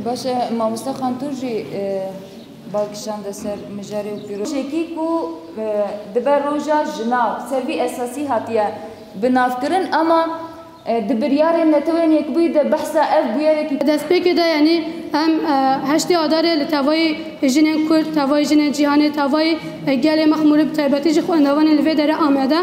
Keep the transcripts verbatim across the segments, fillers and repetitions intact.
Baş e, mamoste Xantur jî, e, bal kişande ser mijarê û pîrozekî ku, e, dibe roja jina, ser vî esasî hatiye binavkirin, ama, e, di biryarên Netewên Yekbûyî de behsa ev bûyerekî. Destpêkê de, yanî em, e, heştê Adarê li tevayî jinên Kurd, tevayî jinên cîhanê, tevayî, e, gelê Mexmûrê, bi taybetî jî xwendevanên li vê derê Amede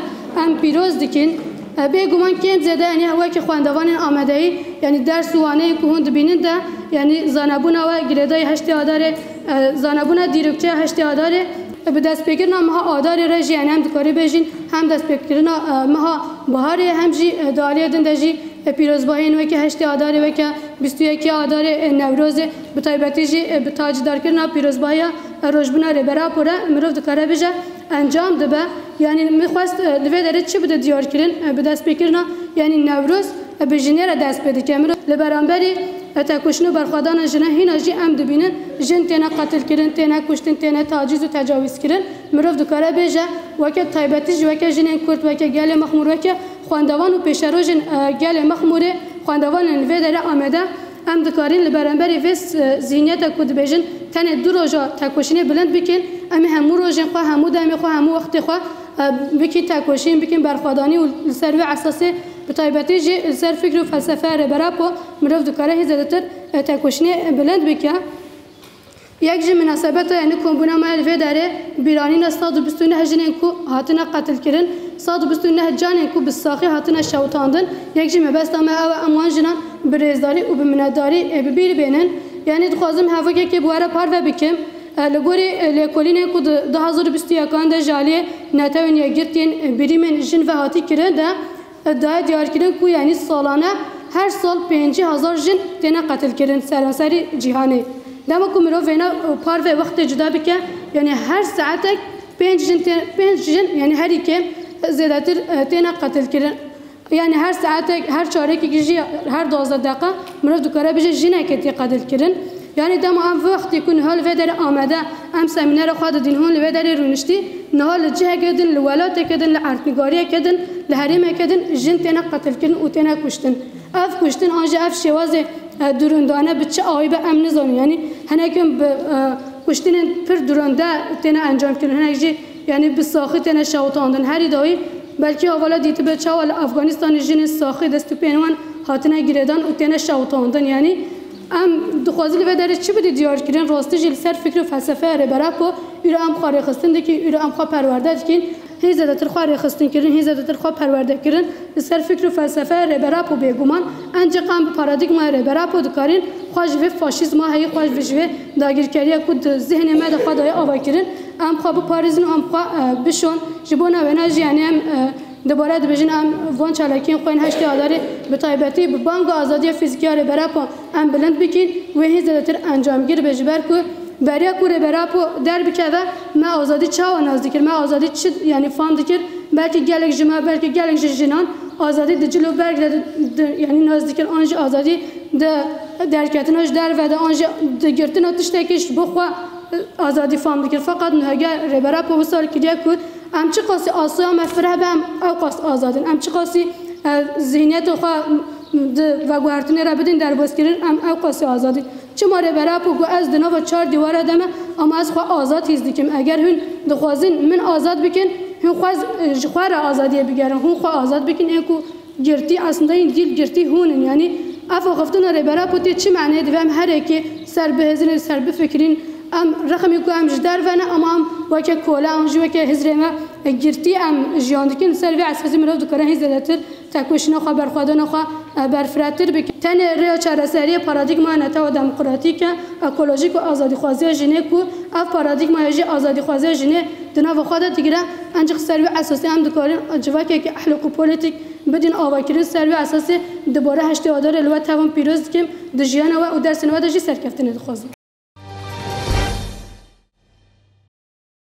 em pîroz dikin. E, bêguman kêm zêde, yanî wekî xwendevanên Amedeyî, yanî ders û waneyên ku hûn dibînin de, yanî zanebûna we girêdayî heştê Adarê, e, zanebûna dîrokçeya heştê Adarê, e, bi destpêkirina meha Adarê re jî, yanî em dikarî bêjin hem destpêkirina, e, meha Baharê hem jî, e, di aliyê din de jî, e, pîrozbahiyên weke heştê Adarê, weke bîst û yekê Adarê, e, Newrozê, bi taybetî jî, e, bi tacîdarkirina pîrozbahiya, e, rojbûna Rêber Apo re mirov dikare bêje encam dibe. Yanî min xwest, e, li vê derê çi bide diyarkirin, e, bi destpêkirina, yanî Newroz, e, bi jinê re dest pê dike. Mirov li beramberî, e, tekoşîn û berxwedana jine hîna jî em dibînin, jin têne qetilkirin, têne kuştin, têne tacîz û tecawîzkirin. Mirov dikare bêje, weke taybetî jî weke jinên Kurd, weke gelê Mexmûr, weke xwendevan û pêşerojên, e, gelê Mexmûrê, xwendevanên li vê derê Amede, em dikarin li beramberî vê s-, zihniyete ku dibêjin tenê du roja tekoşînê bilind bikin, em ê hemû rojên xwe, hemû demê xwe, hemû wextê xwe, e, bikin tekoşîn, bikin berxwedanî û li ser vê esasê bi taybetî jî li ser fikr û felsefeya Rêber Apo mirov dikare hîn zêdetir, e, tekoşînê bilind bike. Yek ji minasebeta, yanî kombûna me li vê derê bîranîna sed û bîst û neh jinên ku hatine qetilkirin, sed û bîst û neh canên ku bi saxî hatine şewitandin, yek ji mebesta me ew e em wan jinan bi rêzdarî û bi minetdarî, e, bi bîr bênin. Yanî dixwazim hevokekê bi we re parve bikim. E, li gorî, e, lêkolînên ku di du hazar û bîst û yekan de ji aliyê Netewên Yekgirtiyên, e, birîmên jin ve hatî kirin de, daye diyarkirin ku, yanî, salane her sal pêncî hezar jin têne qetilkirin seranserî cîhanê. Dema ku mirov vêna, e, parve wextê cuda bike, yanî her saetek pênc jin tê-, pênc jin, yanî herî kêm, e, zêdetir, e, têne qetilkirin. Yanî her saetek, her çarekekî jî, her duwazdeh deqa mirov dikare bêje jinekê tê qetilkirin. Yanî dema em vê wextê ku niha li vê derê Amede em semînera xwe didîn, hûn li vê derê rûniştî, niha li ciheke din, li welateke din, li erdnigariyeke din, li herêmeke din jin têne qetilkirin û têne kuştin. Ev kuştin an jî ev şêwazê, e, durûndane bi çi awî be em nizanin. Yanî hinek in bi, e, kuştinên pir durûnde têne encamkirin, hinek jî, yanî, bi saxî têne şewitandin. Herî dawî belkî hevala dîtibe çawa li Afganistanê jinên saxî dest û piyên wan hatine girêdan û têne şewitandin. Yanî, Em dixwazin li vê derê çi bidî diyarkirin, rastî jî li ser fikr û felsefeya Rêber Apo, îro em xwe rêxistin dikin, îro em xwe perwerde dikin, hîn zêdetir xwe rêxistinkirin, hîn zêdetir xwe perwerdekirin li ser fikr û felsefeya Rêber Apo bêguman. Encî em bi paradîgmaya Rêber Apo dikarin xwe ji vê faşîzma heyî, xwe ji vê dagirkeriya ku di zihnê me de xwe daye avakirin, em xwe biparêzin û em xwe, e, bişon. Ji bona wêna jî, yanî em, e, Dubare dibêjin, em van çalakiyên xwe yên heştê Adarê bi taybetî bi banga azadiya fîzîkî ya Rêber Apo em bilind bikin, wê hîn zêdetir encamgir be, ji ber ku beriya ku Rêber Apo derbikeve, me azadî çawa nas dikir, me azadî çi, yanî, fam dikir, belkî gelek ji me, belkî gelek ji jinan azadî di cil û berg de di, di, yanî, nas dikir, an jî azadî di derketina ji derve de, an jî di girtina tiştekî ji bo xwe azadî fam dikir. Feqet niha gel Rêber Apo wisa kiriye ku Em çiqasî asoya me fireh be, em ew qas azad in. Em çiqasî, e, zihniyeta xwe di veguhertinê re bidin derbazkirin, em ew qasî azad in. Çima Rêber Apo got, ez di nava çar dîwara de me, ama ez xwe azad hîs dikim. Eger hûn dixwazin min azad bikin, hûn xwe, e, ji xwe re azadiyê bigerin. Hûn xwe azad bikin, ên ku girtî, aslında hîn dîl girtî hûn in. Yanî ev axiftina Rêber Apo tê çi maneyê dibe? Em her yekê ser bihêzin, ser bifikirîn. Em rexmî ku em ji derve ne, ama em weke kole, em jî weke hizrê me girtî em jiyan dikin. Li ser vê esasî mirov dikare hîn zêdetir tekoşîna xwe, berxwedana xwe, e, berfiretir bike. Tenê rêya çareseriyê paradîgmaya netewa demokratîk e, ekolojîk û azadîxwaziya jinê ku ev paradîgmaya jî azadîxwaziya jinê di nava xwe de digire. Ancî ser vê esasî em dikarin civakekî ehlaq û polîtîk bidin avakirin. Ser vê esasî dubare heştê Adarê li we tevan pîroz dikim, di jiyana we û dersên we de jî serkeftinê dixwazim.